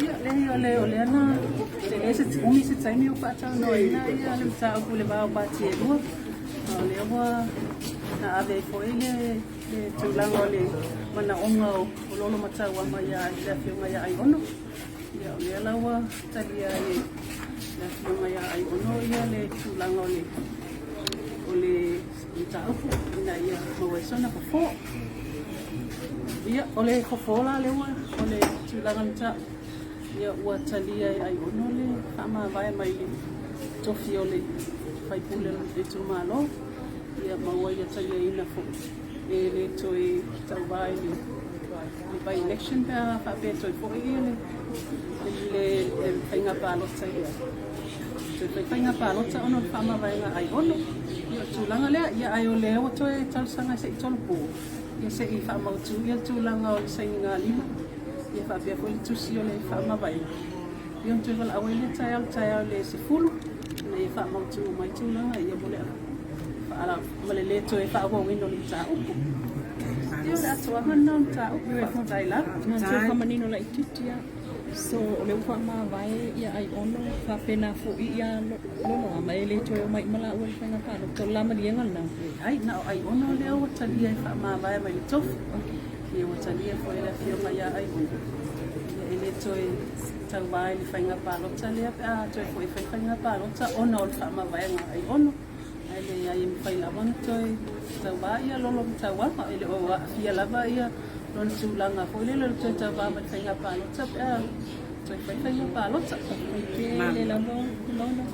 Ia, leai o le o lea na tele se umi se taimi o faatalanoaina ia le mataupu i le va o pati e lua. A o lea ua na ave ai foi le le tulaga o le manaoga o Lolo ma Tauama ia le Afioga ia Aiono. Ia o lea la ua talia ai e le Afioga ia Aiono ia le tulaga o le o le mataupu ina ia maua ai sona fofo. Ia, o le fofo la lea ua o le tulaga na ia ua talia e Aiono le faamavae mai le tofi o le faipule o le itumalo. Ia ma ua ia taliaina foi e le toe tauvā i le by election pe a faapea e toe foi ia le le faiga palota i toe fai faiga palota ona o le faamavaega a Aiono. Ia o le tulaga lea, ia ae o lea ua toe talosaga se i tolopo, ia se i faamautu ia le tulaga o le sainiga lima, ia faapea foi le tusi o le faamavaega. Ia ona toe valaau ai lea taeao i le taeao i le 10 ina ia faamautu uma ai tulaga ia mo le ma le le toe faaauauina o le mataupu. Ia o le atoaga lena o le mataupu. Faafetai lava. Na toe faamanino laitiiti lava. So o lea ua faamavae ia Aiono faapena foi ia Loloama e le toe omai uma laua i le faiga palota. O le la maliega lena? Leai, na o Aiono lea ua talia e faamavae mai le tofi. Ia ua talia foi e le Afioga ia Aiono. Ia e le toe tauvā i le faiga palota lea pe a toe foi e fai faiga palota ona o le faamavaega a Aiono. Ae leai e mafai lava ona toe tauvā ia Lolo ma Tauama. E le o aafia lava ia lona tulaga foi lele o le toe tauvā mai le faiga palota pe a toe fai faiga palota. Tele lava Lolo.